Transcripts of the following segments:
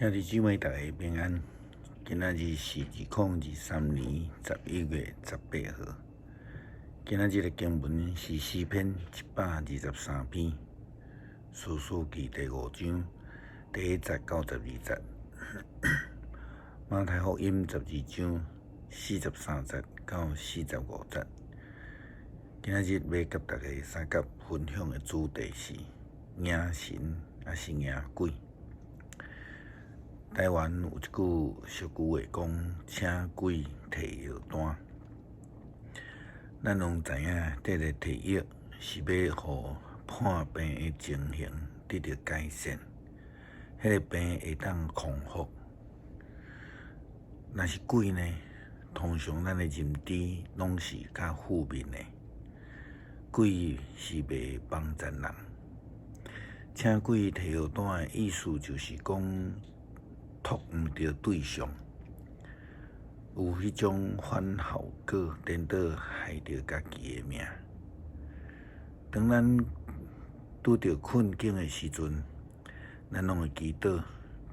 兄弟姊妹，大家平安。今仔日是2023年11月18號。今仔日的經文是詩篇123篇，士師記第五章第一節到12節，馬太福音12章43節到45節。今仔日欲佮大家相佮分享的主題是迎神抑是迎鬼？台灣有一句俗語話講：請鬼提藥單。咱攏知影，這个提藥是欲予破病的情形得著改善，彼个病會當康復。若是鬼呢？通常咱的認知攏是較負面的，鬼是袂幫贊人。請鬼提藥單的意思就是講，託毋著對象，有彼種反效果，顛倒害著家己的命。當咱拄著困境的時陣，咱攏會祈禱、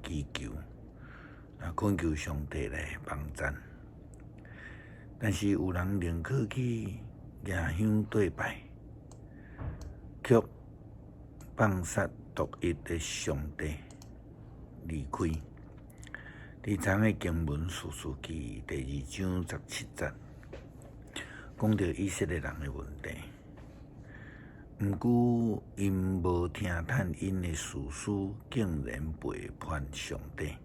祈求，啊，懇求上帝來幫贊。但是有人寧可去蜈香綴拜，卻放殺獨一的上帝離開。佇昨昏的經文士師記第2章17節，講著以色列人的問題。毋過𪜶無聽趁𪜶的士師，竟然背叛上帝，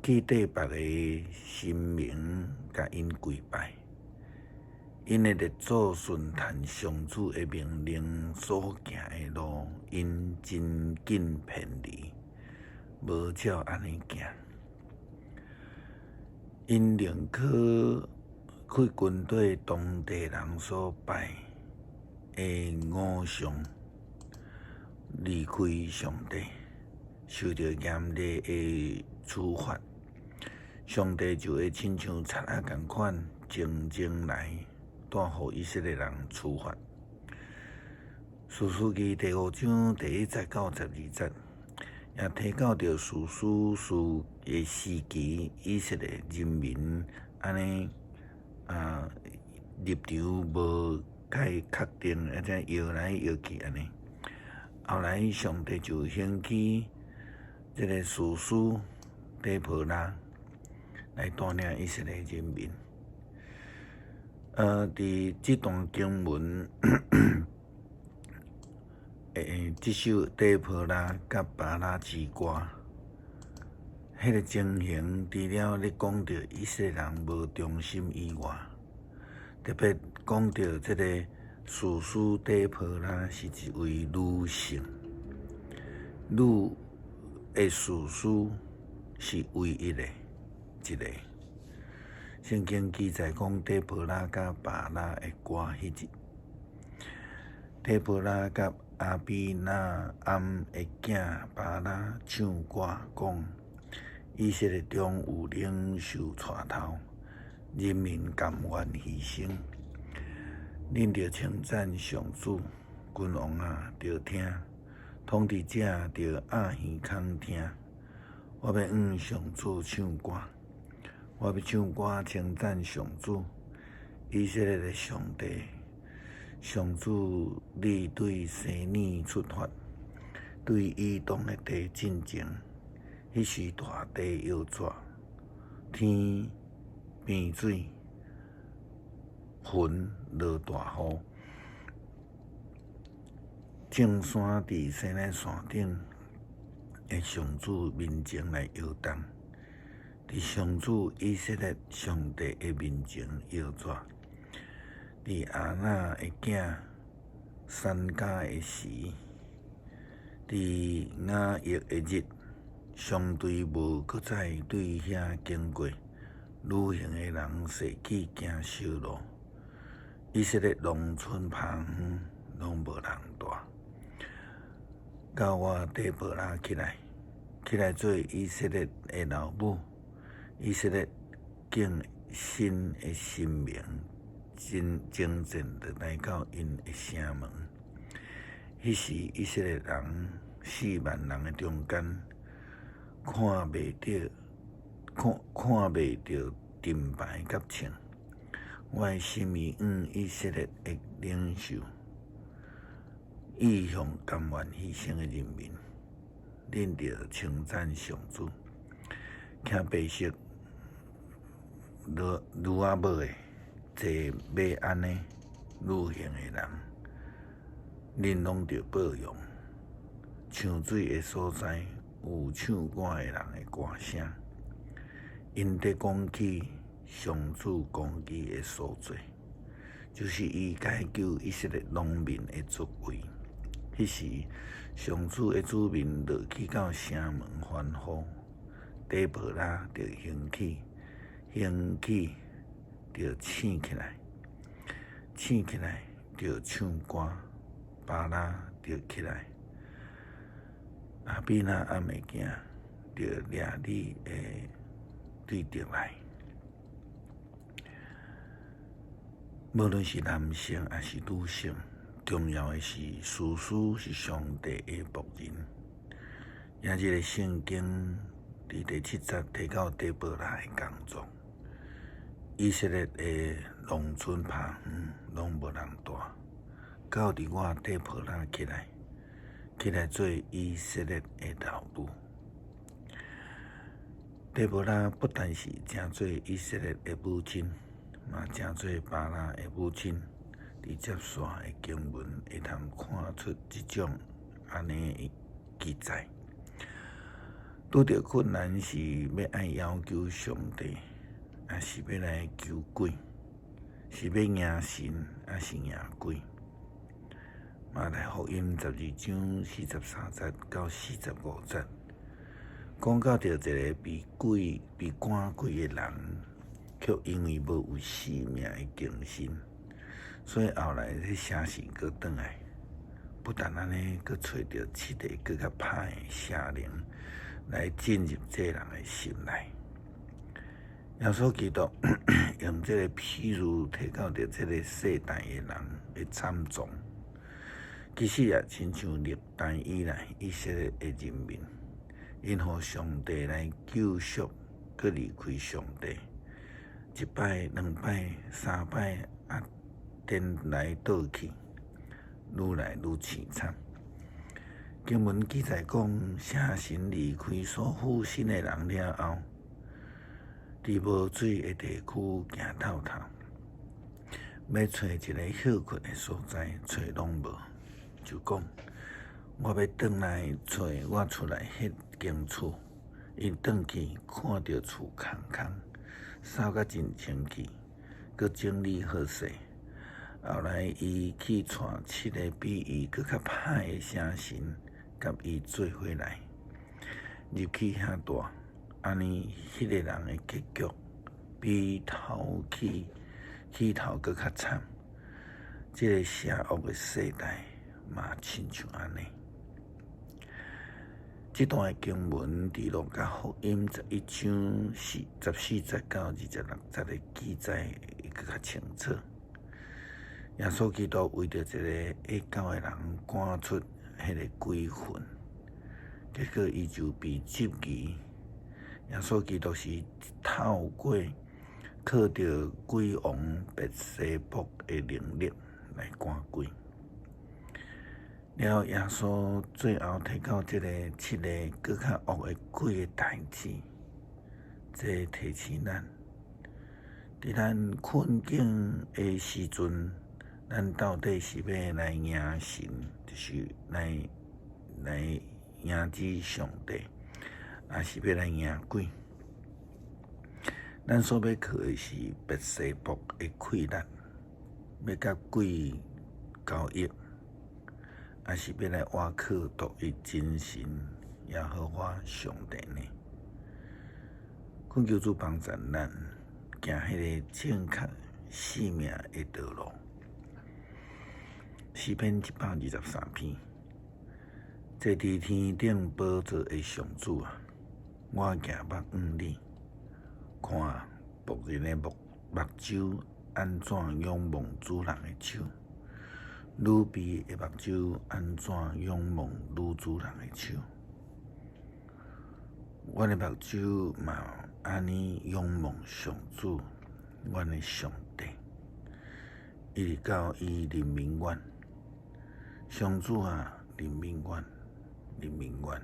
去綴別个神明共𪜶跪拜。𪜶的列祖順趁上主的命令所行的路，𪜶真緊偏離，無照按呢行。𪜶寧可去跟綴當地人所拜的偶像，離開上帝，受著嚴厲的處罰。上帝就會親像賊仔仝款，靜靜來帶予以色列人處罰。士師記第五章第一節到12節。也提到著士師時的時期，以色列人民按呢啊立場無太確定，而且搖來搖去按呢。後來上帝就興起這个士師底波拉來帶領以色列人民。佇這段經文。這首底波拉佮巴拉之歌，彼个情形除了咧講著以色列人無忠心以外，特別講著這个士師底波拉是一位女性，女的士師是唯一的一个。聖經記載講底波拉佮巴拉的歌彼日，底波拉佮亞比諾暗的囝巴拉唱歌講：以色列中有領袖帶頭，人民甘願犧牲。恁著稱讚上主，君王啊，著聽；統治者著掩耳孔聽。我欲向上主唱歌，我欲唱歌稱讚上主，以色列的上帝。上主，你對西乃出發，對以東的地進前，彼時大地搖逝，天變水，雲落大雨，眾山佇西奈山頂的上主面前來搖動，佇上主以色列上帝的面前搖逝。佇亞拿的囝珊迦的時，佇雅億的日，商隊無閣再對遐經過，旅行的人踅去行小路，以色列農村旁攏無人蹛。到我底波拉起來，起來做以色列的老母，以色列敬新的神明。真征戰就來到𪜶的城門。彼時以色列人4萬人的中間，看袂著，看看袂著盾牌佮銃。我的心意向以色列的領袖，意向甘願犧牲的人民，恁著稱讚上主。騎白色驢驢仔母的，坐馬鞍的旅行的人，恁攏著報用。唱水的所在有唱歌的人的歌聲，𪜶佇講起上主公義的所作，就是伊解救以色列農民的作為。彼時，上主的子民落去到城門歡呼，底波拉就興起，興起就醒起來，醒起來就唱歌，巴拉就起來。亞比諾暗的囝就掠你的對敵來。無論是男性抑是女性，重要的是士師是上帝的僕人。今日的聖經佇第七節提到底波拉的工作。以色列的農村拍園攏無人蹛，到佇我底波拉起來，起來做以色列的頭目。底波拉不但是成做以色列的母親，嘛成做巴拉的母親。佇接續的經文會通看出這種按呢的記載。拄著困難時，欲愛要求上帝，抑是欲來求鬼？是欲迎神，抑是迎鬼？馬太福音12章43節到45節，講到著一个被鬼被趕鬼的人，卻因為無有性命的更新，所以後來這邪神閣轉來，不但按呢，閣揣著七个閣較歹的邪靈來進入這个人的心內。耶穌基督用這个譬喻提到著這个世代的人的慘狀。其實也親像歷代以來以色列的人民，𪜶予上帝來救贖，閣離開上帝，一擺、兩擺、三擺，啊，顛來倒去，愈來愈淒慘。經文記載講，邪神離開所附身的人了後，佇無水的地區行透透，欲揣一个歇睏的所在，揣攏無。就講，我欲轉來揣我厝內彼間厝，𪜶轉去看著厝空空，掃甲真清氣，閣整理好勢。後來伊去帶七个比伊閣較歹的邪神，佮伊做伙來入去遐蹛，按呢，彼个人的結局比頭起起頭閣較慘。這个邪惡的世代嘛，親像按呢。這段的經文佇路加福音11章14節到26節的記載會閣較清楚。耶穌基督為著一个會狗的人趕出彼个鬼魂，結果伊就被質疑。耶穌基督是透過靠著鬼王別西卜的能力來趕鬼。了後，耶穌最後提到這个七个閣較惡的鬼的代誌，這提醒咱，佇咱困境的時陣，咱到底是欲來迎神，就是來來迎接上帝，抑是欲來迎鬼？咱所欲靠的是別西卜的氣力，欲佮鬼交易，抑是欲來倚靠獨一真神耶和華上帝呢？懇求主幫助咱行彼個正確性命的道路。詩篇123篇，坐佇天頂寶座的上主啊，我舉目向你，看僕人的目目睭按怎仰望主人的手，女婢的目睭按怎仰望女主人的手。阮的目睭嘛按呢仰望上主，阮的上帝，一直到伊憐憫阮。上主啊，憐憫阮，憐憫阮，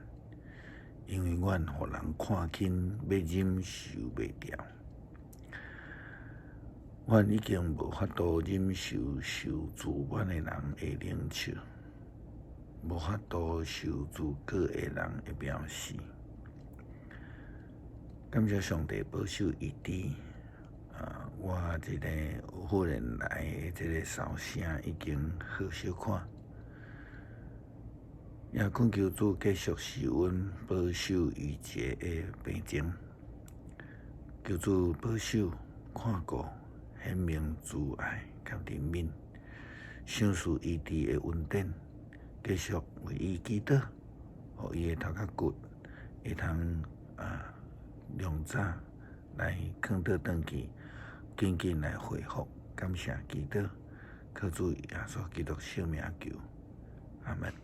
因為阮予人看輕，欲忍受袂牢。阮已經無法度忍受受自滿的人的冷笑，無法度受自高的人的藐視。感謝上帝保守醫治，啊，我這个忽然來的這个哨聲已經好小可。也懇求主繼續賜阮保守醫治的病情，求主保守看顧，顯明慈愛佮憐憫，賞賜醫治的恩典，繼續為伊祈禱，予伊的頭殼骨會通啊量早來囥倒轉去，緊緊來恢復。感謝祈禱，靠主耶穌基督聖名求，阿門。